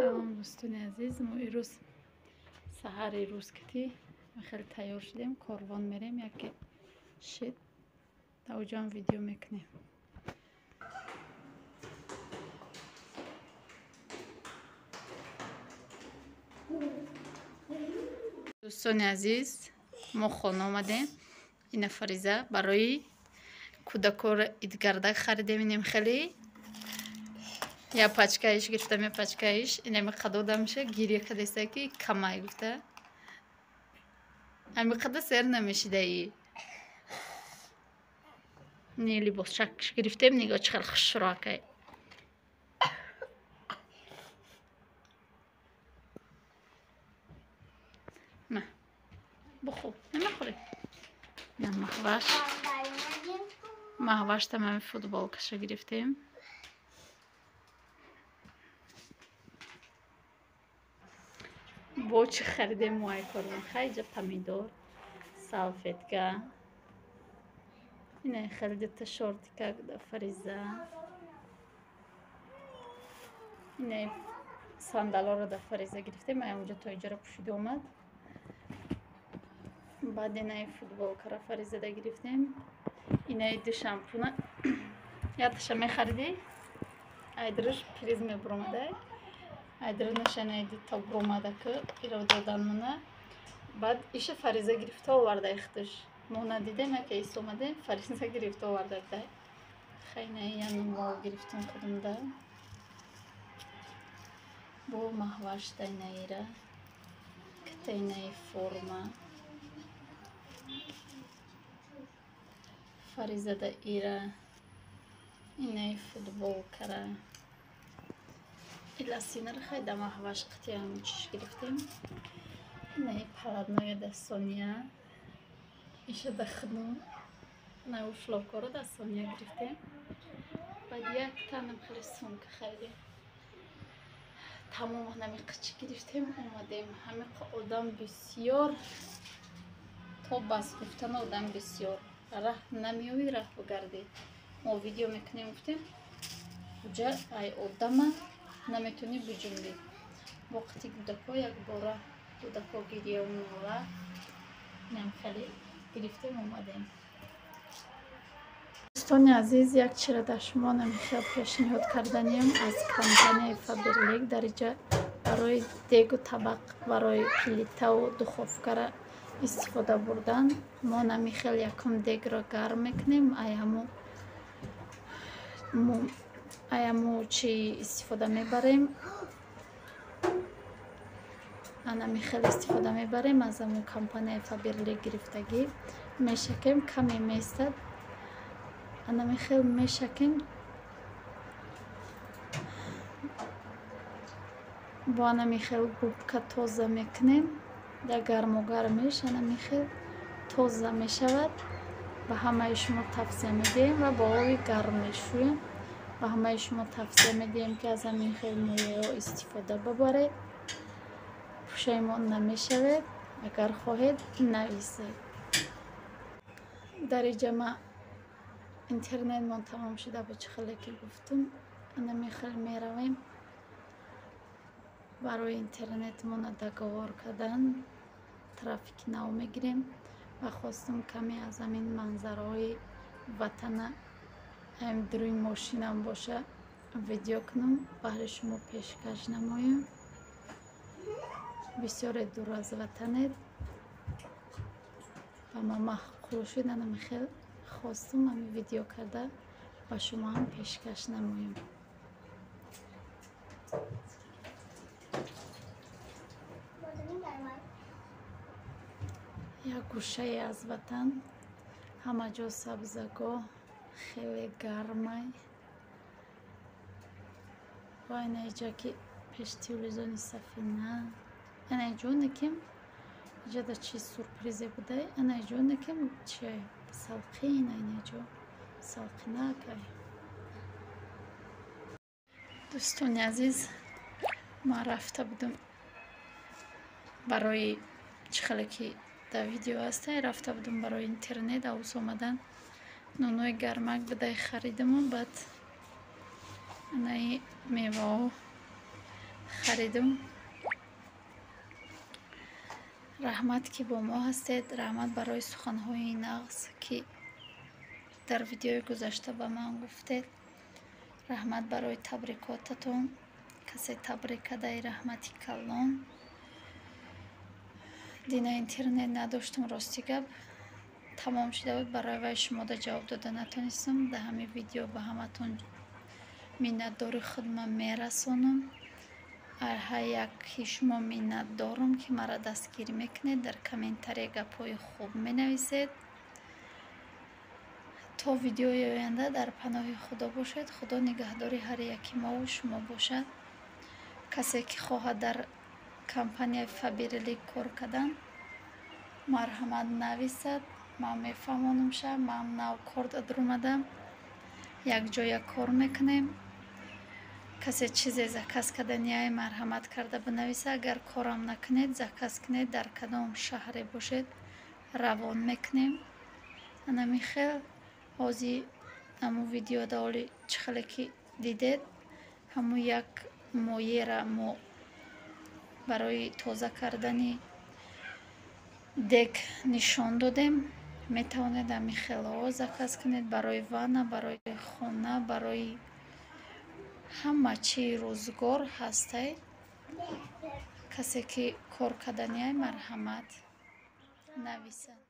Салом дӯстони азиз, мо ирӯз саҳари рӯз кати хеле тайёр шудем, корвон мерем, яке шид дар видео мекунем. Дӯстони азиз, мо хона омадем. Ина Фариза барои кӯдакоро идгардак харидем, инем хеле я пачкаиш гирифтам, я пачкаиш инами қадода меша гиря кадаиста ки камай гуфта. Ами қада сер намешидаи. Не либосчакш гирифтем, нигоҳ чӣ хел хушрӯакай. На, бухӯр, намехӯрӣ? На, Маҳваш. Маҳваш тамами футболкаша гирифтем. Бо чӣ харидем мо ай корвон? Хайҷа помидор, салфетка. Ина харида шортика да Фариза. Ина сандалоро да Фариза гирифтем, ай онҷо то иҷора пӯшида омад. Баъд инаи футболкаро Фаризада гирифтем. Инаи ду шампуна якташа мехаридӣ, айдруш приз мебуромадай. Айдрунаша инаи дута буромада ки иро доданмона. Баъд иша Фариза гирифта оварда ихтиш. Мо надидем, яке ис омадем, Фариза гирифта оварда дай. Хай инаи яну мол гирифтем худумда. Бо Маҳваш да инаира. Ката инаи форма. Фаризада ира. Инаи футболкара. Иласинара хай да Маҳваш қитиам чиш гирифтем. Инаи парадноя да Сония. Иша да худум. Инаи флокоро да Сония гирифтем. Баъд як танам хеле сумка харидем. Тамом ҳами қичи гирифтем, омадем. Ҳами одам бисёр, то бас гуфтан одам бисёр. Раҳ намеёвӣ, раҳ бигардӣ. Мо видео мекунем, гуфтем, уҷа ай одама наметонӣ биҷунбӣ. Вақти кӯдако якбора кӯдако гирияу нола. Инам хеле гирифтем, омадем. Дӯстони азиз, як чира дар шумо намехел пешниҳод карданием аз компанияи Фаберлик. Дар иҷа барои дегу табақ, барои плитаву духовкара истифода бурдан. Мо намихел якум дегро гарм мекунем, ай ҳаму чи истифода мебарем, анамихел истифода мебарем аз ҳамун компанияи Фаберлик гирифтагӣ. Мешакем, каме меистад, анамихел мешакем, бо анамихел губка тоза мекунем. Дар гарму гармиш анамихел тоза мешавад. Ба ҳамаи шумо тавсия медиҳем ва бо оби гарм мешӯем. Ба ҳамаи шумо тавсия медиҳем, ки аз ҳамин хел моеъҳо истифода бибаред. Пушаймон намешавед. Агар хоҳед, нависед. Дар иҷа ма интернетмон тамом шуда бо чӣ хеле ки гуфтум, анамихел меравем барои интернетмона договор кардан, трафики нав мегирем ва хостум каме аз ҳамин манзараҳои ватана ҳам дуруни мошинам боша видео кунам, баҳри шумо пешкаш намоем. Бисёре дур аз ватанед, ба ман маъқул шуд, анамихел хостум ҳамин видео карда ба шумо ҳам пешкаш намоем. Як гӯшае аз ватан, ҳама ҷо сабзагоҳ, хеле гармай. Ва ина иҷа ки пеш телевизиони сафина, ана иҷо неким иҷа да чи сюрпризе будай, ана иҷо неким чи салқин, ина иҷо салқинакай. Дӯстони азиз, ман рафта будам барои чӣ хеле ки дар видео ҳастай, рафта будам барои интернет. Авз омадан нонои гармак будай, харидаму баъд анаи меваҳо Харидум. Раҳмат, ки бо мо ҳастед. Раҳмат барои суханҳои нағз, ки дар видеои гузашта ба ман гуфтед. Раҳмат барои табрикотатон. Касе табрик кардаи, раҳмати калон. Дина интернет надоштум, рости гап, тамом шуда буд. Барои вай шумода ҷавоб дода натонистам. Дар ҳамин видео ба ҳаматон миннатдори худма мерасонам. Ҳар яки шумо миннатдорам, ки маро дастгирӣ мекунед, дар комментария гапҳои хуб менависед. То видеои оянда дар паноҳи Худо бошед. Худо нигаҳдори ҳар яки мову шумо бошад. Касе ки хоҳад дар компанияи Фаберлик кор кардан, марҳамат, нависад, ман мефаҳмонамша. Ман нав кор даромадам, якҷоя кор мекунем. Касе чизе заказ карданияй, марҳамат карда бинависа. Агар корам накунед, заказ кунед, дар кадом шаҳре бошед, равон мекунем. Анами хел ҳози ҳамун видеода оли чӣ хеле ки дидед, ҳамун як моеъра мо барои тоза кардани дег нишон додем. Метавонед ҳамин хелҳо заказ кунед барои ванна, барои хона, барои ҳама чии рӯзгор ҳастай. Касе ки кор карданияй, марҳамат, нависад.